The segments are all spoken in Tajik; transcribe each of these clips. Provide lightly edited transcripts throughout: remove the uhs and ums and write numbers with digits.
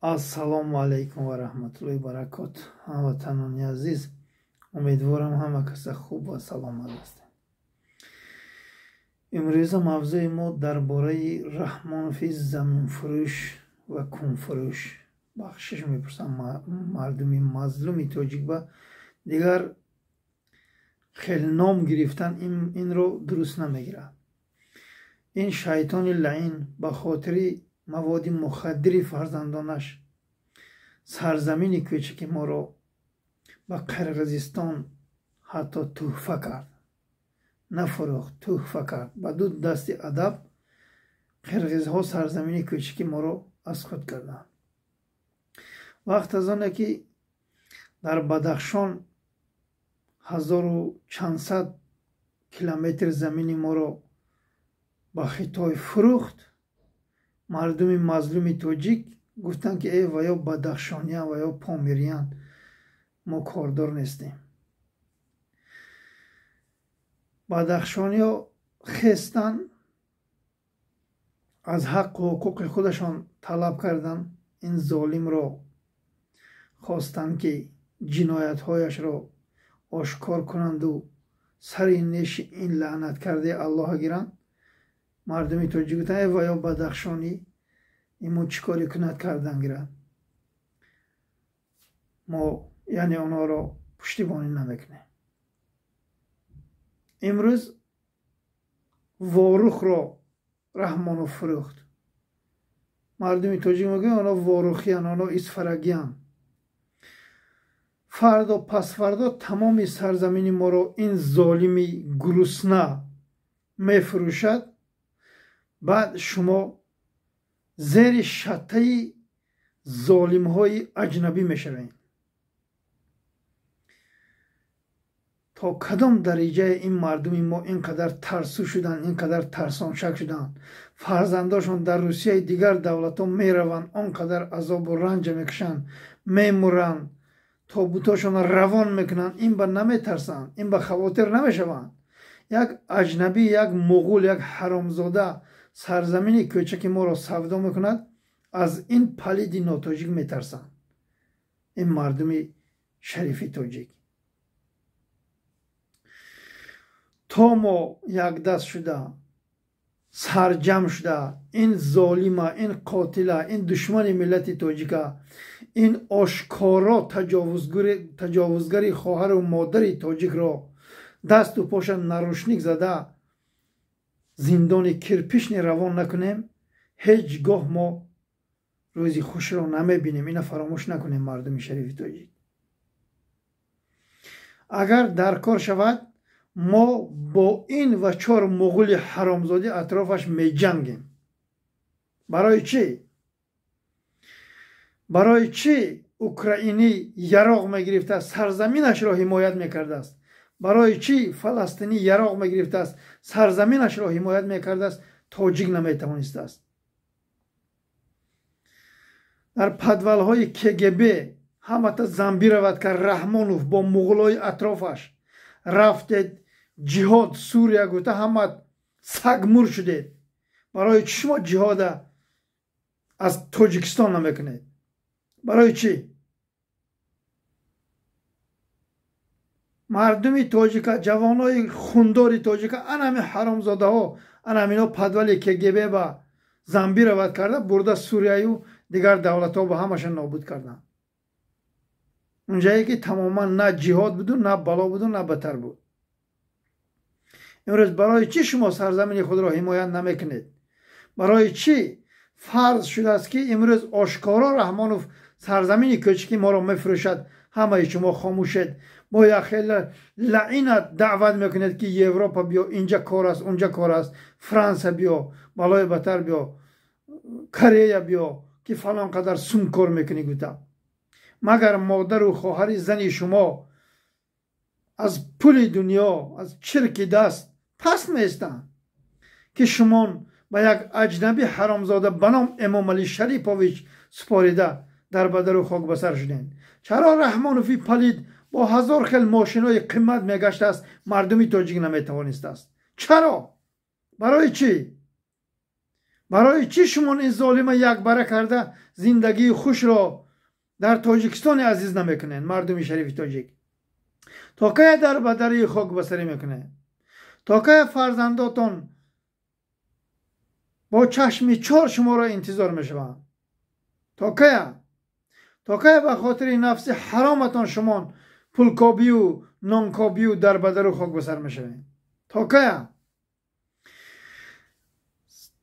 Ассалому алайкум ва раҳматуллоҳи баракот. Ҳамватанони азиз, умедворам ҳама каса хуб ва саломат ҳастем. Имрӯза мавзӯи мо дар бораи Раҳмонови заминфурӯш ва кунфурӯш. Бахшиш мепурсам мардуми мазлуми тоҷик ба дигар хел ном гирифтан инро дуруст намегирад. Ин шайтони лаин ба хотири маводи мухаддири фарзандонаш сарзамини кӯчаки моро ба Қирғизистон ҳатто тӯҳфа кард. Нафурӯхт, тӯҳфа кард. Ба ду дасти адаб қирғизҳо сарзамини кӯчаки моро аз худ карданд. Вақт аз оне ки дар Бадахшон ҳазору чандсад километр замини моро ба Хитой фурӯхт, мардуми мазлуми тоҷик гуфтанд ки э ва ё бадахшониян ва ё помириян, мо кордор нестем. Бадахшониё хестанд, аз ҳаққу ҳуқуқи худашон талаб карданд, ин золимро хостанд ки ҷиноятҳояшро ошкор кунанду сари неши ин лаънаткардаи Аллоҳа гиранд. Мардуми тоҷик гуфтанд э ва ё бадахшонӣ, имо чӣ коре кунад кардан гирад, мо яъне онҳоро пуштибонӣ намекунем. Имрӯз Ворухро Раҳмонов фурӯхт. Мардуми тоҷик мегӯянд онҳо ворухиян, онҳо исфарагиян. Фардо пасфардо тамоми сарзамини моро ин золими гурусна мефурӯшад. Баъд шумо зери шаттаи золимҳои аҷнабӣ мешавед. То кадом дариҷае ин мардуми мо ин қадар тарсу шуданд, ин қадар тарсоншак шуданд? Фарзандошон дар Русияи дигар давлатҳо мераванд, он қадар азобу ранҷа мекушанд, мемуранд, тобутошонро равон мекунанд, ин ба наметарсанд, ин ба хавотир намешаванд. Як аҷнабӣ, як муғул, як ҳаромзода сарзамини кӯчаки моро савдо мекунад, аз ин палиди нотоҷик метарсанд. Ин мардуми шарифи тоҷик. То мо якдаст шуда, сарҷам шуда, ин золима, ин қотила, ин душмани миллати тоҷика, ин ошкоро таҷовузгари хоҳару модари тоҷикро дасту поша нарушник зада зиндони кирпишни равон накунем, ҳеҷ гоҳ мо рӯзи хушро намебинем. Ина фаромӯш накунем мардуми шарифи тоҷик. Агар дар кор шавад, мо бо ин ва чор муғули ҳаромзодӣ атрофаш меҷангем. Барои чӣ? Барои чӣ украинӣ яроғ мегирифтааст, сарзаминашро ҳимоят мекардааст? Барои чӣ фаластинӣ яроғ мегирифтааст, сарзаминашро ҳимоят мекардааст, тоҷик наметавонистааст? Дар подвалҳои КГБ ҳамата замбӣ равад ка Раҳмонов бо муғулҳои атрофаш рафтед ҷиҳод Сурия гуфта ҳама сагмур шудед. Барои чӣ шумо ҷиҳода аз Тоҷикистон намекунед? Барои чӣ? Мардуми тоҷика, ҷавонои хундори тоҷика, анами ҳаромзодаҳо, анамино подвали КГБ ба замбӣ равад карда бурда Сурияю дигар давлатҳо ба ҳамаша нобуд карданд. Унҷае ки тамоман на ҷиҳод буду, на бало буду, на батар буд. Имрӯз барои чӣ шумо сарзамини худро ҳимоят намекунед? Барои чӣ фарз шудааст ки имрӯз ошкоро Раҳмонов сарзамини кӯчаки моро мефурӯшад, ҳамаи шумо хомӯшед, бо як хеле лаинат даъват мекунед ки Европа биё, инҷа кор аст, унҷа кор аст, Франса биё, балои батар биё, Корея биё, ки фалон қадар сум кор мекунӣ гуфта. Магар модару хоҳари зани шумо аз пули дунё, аз чирки даст паст меистанд, ки шумон ба як аҷнаби ҳаромзода ба ном Эмомалӣ Шарипович супорида дар бадару хок ба сар шудем? Чаро Раҳмонови палид бо ҳазор хел мошинои қимат мегаштааст, мардуми тоҷик наметавонистааст? Чаро? Барои чӣ? Барои чӣ шумон ин золима якбара карда зиндагии хушро дар Тоҷикистони азиз намекунед, мардуми шарифи тоҷик? То кая дар бадарии хок ба сарӣ мекунед? То кая фарзандотон бо чашми чор шуморо интизор мешаванд? То кая? То кая ба хотири нафси ҳароматон шумо пулкобию нонкобию дар бадару хок ба сар мешавед? То кая?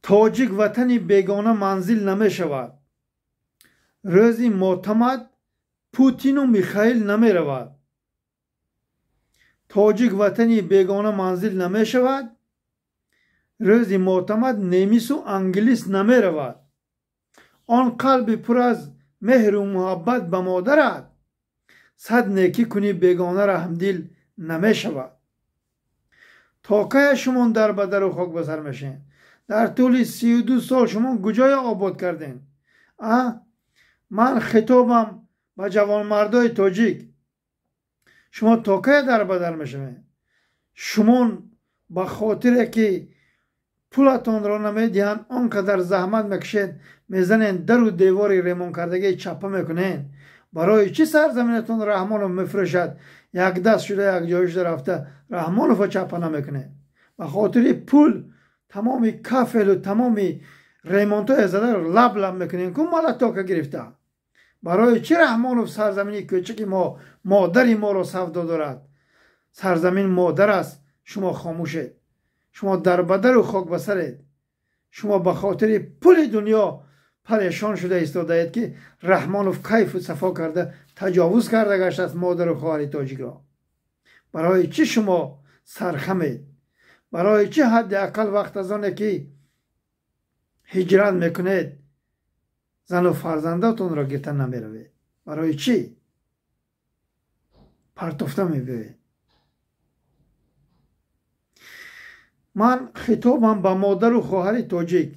Тоҷик ватани бегона манзил намешавад. Рӯзи мотамад Путину Михаил намеравад. Тоҷик ватани бегона манзил намешавад. Рӯзи мотамад немису англис намеравад. Он қалби пур аз меҳру муҳаббат ба модарат сад некӣ кунӣ бегона раҳмдил намешавад. То кая шумон дар бадару хок ба сар мешавед? Дар тӯли 32 сол шумо куҷоя обод кардем? Ман хитобам ба ҷавонмардои тоҷик. Шумо то кая дар бадар мешавед? Шумон ба хотире ки пулатонро намедиҳанд он қадар заҳмат мекашед, мезанед дару девори ремонкардагии чаппа мекунед. Барои чӣ сарзаминатон Раҳмонов мефурӯшад? Якдаст шуда якҷоя шуда рафта Раҳмоновро чаппа намекунед. Ба хотири пул тамоми кафелу тамоми ремонтҳое зада лаб лаб мекунем, ку малатока гирифта. Барои чӣ Раҳмонов сарзамини кӯчаки мо, модари моро савдо дорад? Сарзамин модар аст, шумо хомӯшед. Шумо дар бадару хок ба саред. Шумо ба хотири пули дунё парешон шуда истодаед, ки Раҳмонов кайфу сафо карда таҷовуз карда гаштааст модару хоҳари тоҷикро. Барои чӣ шумо сархамед? Барои чӣ ҳадди ақал вақт аз оне ки ҳиҷрат мекунед зану фарзандатонро гирта намеравед? Барои чӣ партофта мебиёед? Ман хитобам ба модару хоҳари тоҷик.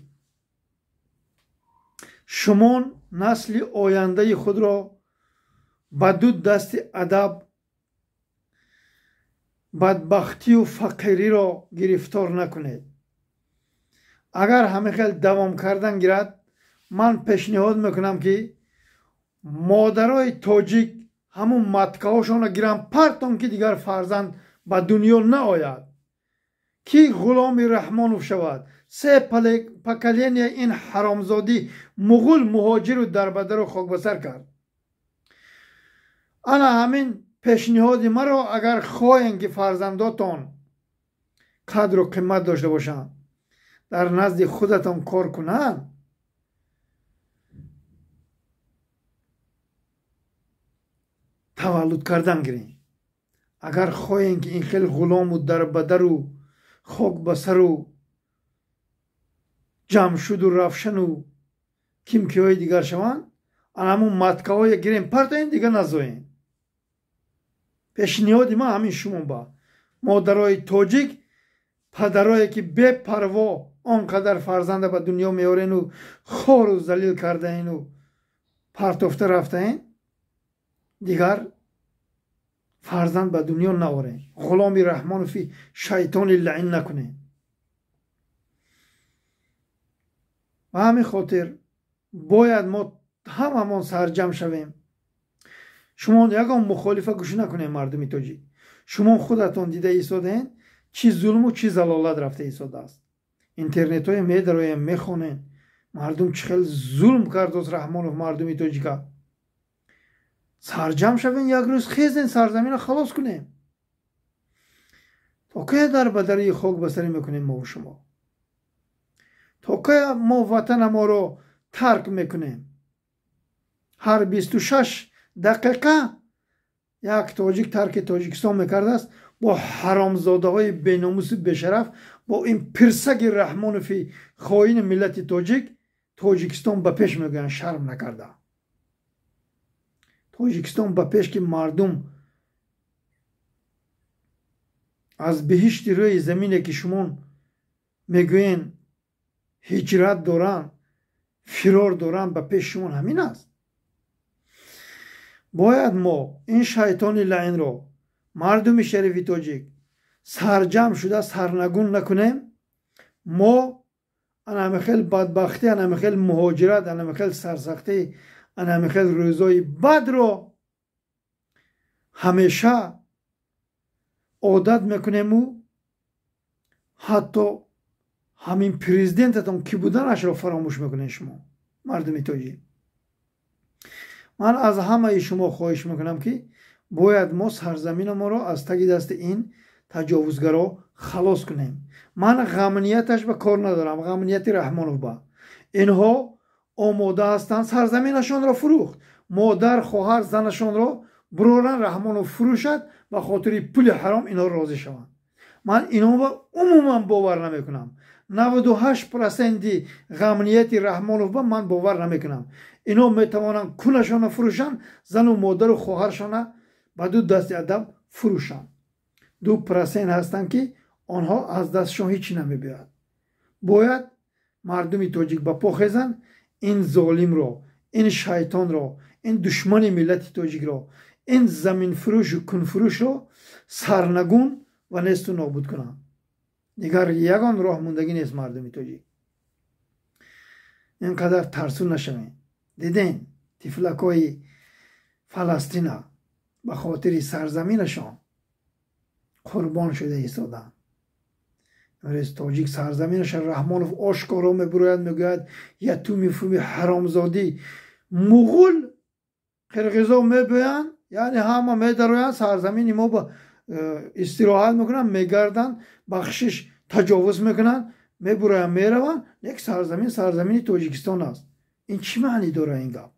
Шумон насли ояндаи худро ба ду дасти адаб, бадбахтию фақириро гирифтор накунед. Агар ҳамин хел давом кардан гирад, ман пешниҳод мекунам, ки модарои тоҷик ҳамун маткаҳошонро гиранд партон, ки дигар фарзанд ба дунё наояд, ки ғуломи Раҳмонов шавад. Се поколения ин ҳаромзодӣ муғул муҳоҷиру дарбадару хокбасар кард. Ана ҳамин пешниҳоди маро агар хоҳем, ки фарзандотон қадру қимат дошта бошанд, дар назди худатон кор кунанд, таваллуд кардан гирем. Агар хоҳем, ки ин хел ғулому дарбадару хок ба сару ҷамшуду равшану кимкиҳои дигар шаванд, ана ҳамун маткаҳое гирем партоем, дигар назоем. Пешниҳоди ман ҳамин шумо ба модарои тоҷик, падарое ки бепарво он қадар фарзанда ба дунё меорену хору залил кардаену партофта рафтаен, дигар фарзанд ба дунё наорем. Ғуломи Раҳмонови шайтони лаъин накунем. Ба ҳамин хотир бояд мо ҳамамон сарҷам шавем. Шумо ягон мухолифа гӯш накунем, мардуми тоҷик. Шумо худатон дида истодаен, чӣ зулму чӣ залолат рафта истодааст. Интернетҳое медароем, мехонем, мардум чӣ хел зулм кардост Раҳмонов мардуми тоҷика. Сарҷам шавем, як рӯз хезем, сарзаминро халос кунем. То кая дар бадарии хок ба сарӣ мекунем мову шумо? То кая мо ватанаморо тарк мекунем? Ҳар 26 дақиқа як тоҷик тарки Тоҷикистон мекардааст бо ҳаромзодаҳои беномусу бешараф, бо ин пирсаги Раҳмонови хоини миллати тоҷик. Тоҷикистон ба пеш мегӯянд, шарм накарда. Тоҷикистон ба пеш, ки мардум аз биҳишти рӯи замине, ки шумо мегӯен ҳиҷрат доранд, фирор доранд, ба пеши шумо ҳамин аст. Бояд мо ин шайтони лаъинро, мардуми шарифи тоҷик, сарҷам шуда сарнагун накунем. Мо Ана хел бадбахтӣ, ана хел муҳоҷират, ана хел сарсахтӣ, ана хел рӯзои бадро ҳамеша одат мекунему, ҳатто ҳамин президентатон кӣ буданашро фаромӯш мекунед шумо, мардуми тоҷик. Ман аз ҳамаи шумо хоҳиш мекунам, ки бояд мо сарзаминамонро аз таги дасти ин таҷовузгаро халос кунем. Ман ғамнияташ ба кор надорам, ғамнияти Раҳмонов ба. Инҳо омода ҳастанд сарзаминашонро фурӯхт, модар, хоҳар, занашонро буроран Раҳмонов фурӯшад, ба хотири пули ҳаром инҳо розӣ шаванд. Ман инҳоро умуман бовар намекунам. 98% ғамнияти Раҳмонов ба ман бовар намекунам. Инҳо метавонанд кунашонро фурӯшанд, зану модару хоҳаршона ба ду дасти адаб фурӯшанд. 2% ҳастанд, ки онҳо аз дастшон ҳеҷ намебиёяд. Бояд мардуми тоҷик ба по хезанд, ин золимро, ин шайтонро, ин душмани миллати тоҷикро, ин заминфурӯшу кунфурӯшро сарнагун ва несту нобуд кунанд. Дигар ягон роҳ мондагӣ нест. Мардуми тоҷик, ин қадар тарсу нашавем. Дидем, тифлакҳои Фаластина ба хотири сарзаминашон қурбон шуда истоданд. Имрӯз тоҷик сарзаминаша Раҳмонов ошкоро мебурояд, мегӯяд: ятуми фуми ҳаромзодӣ, муғул, қирғизо мебиёянд, яъне ҳама медароянд сарзамини мо, ба истироҳат мекунанд, мегарданд, бахшиш, таҷовуз мекунанд, мебуроянд, мераванд, як сарзамин сарзамини Тоҷикистон аст. Ин чӣ маънӣ дорад ин гап?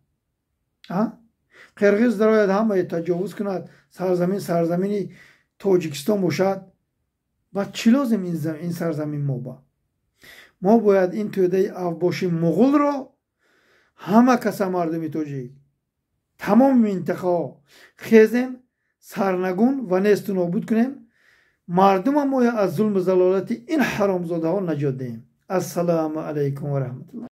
Қирғиз дарояд, ҳамае таҷовуз кунад, сарзамин сарзамини Тоҷикистон бошад, ба чӣ лозим ин сарзамин мо ба? Мо бояд ин тӯдаи авбоши муғулро ҳама каса, мардуми тоҷик, тамоми минтақаҳо хезем, сарнагун ва несту нобуд кунем, мардума моя аз зулму залолати ин ҳаромзодаҳо наҷот диҳем. Ассалому алайкум ва раҳматуллоҳ.